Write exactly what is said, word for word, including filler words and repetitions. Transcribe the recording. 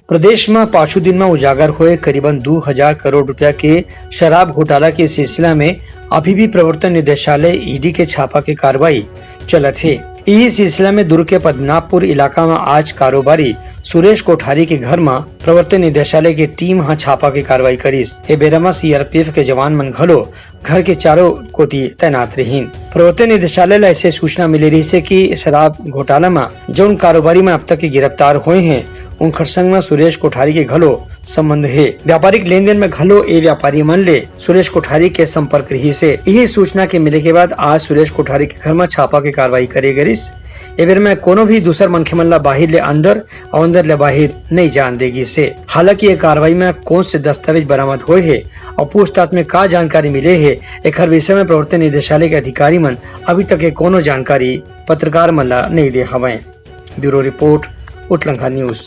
प्रदेश म पाछू दिन म उजागर होए करीबन दू हजार करोड़ रुपया के शराब घोटाला के सिलसिला में अभी भी प्रवर्तन निदेशालय, ईडी, के छापा के कार्रवाई चलत हे। इही सिलसिला में दुर्ग के पद्मनाभपुर इलाका म आज कारोबारी सुरेश कोठारी के घर म प्रवर्तन निदेशालय के टीम ह छापा के कार्रवाई करिस। ए बेरा म सीआरपीएफ के जवान मन घलो घर के चारों कोति तैनात रहिन। प्रवर्तन निदेशालय ल ऐसे सूचना मिले रहिसे कि शराब घोटाला म जउन कारोबारी मन अब तक के गिरफ्तार होए हें, उनखर संग म सुरेश कोठारी के घलो संबंध हे। व्यापारिक लेन देन म घलो ए व्यापारी मन ले सुरेश कोठारी के संपर्क रहिसे। इही सूचना के मिले के बाद आज सुरेश कोठारी के घर म छापा के कार्रवाई करे गरिस। ए बेर म कोनो भी दूसर मनखे मन ल बाहिर ले अंदर अउ अंदर ले बाहिर नइ जान दे गिस हे। हालांकि ये कार्रवाई म कौन से दस्तावेज बरामद होए हे अउ पूछताछ में का जानकारी मिले हे, एखर विषय में प्रवर्तन निदेशालय के अधिकारी मन अभी तक के कोनो जानकारी पत्रकार मन ला नइ दे हवंय। Bureau report, Utlangha news.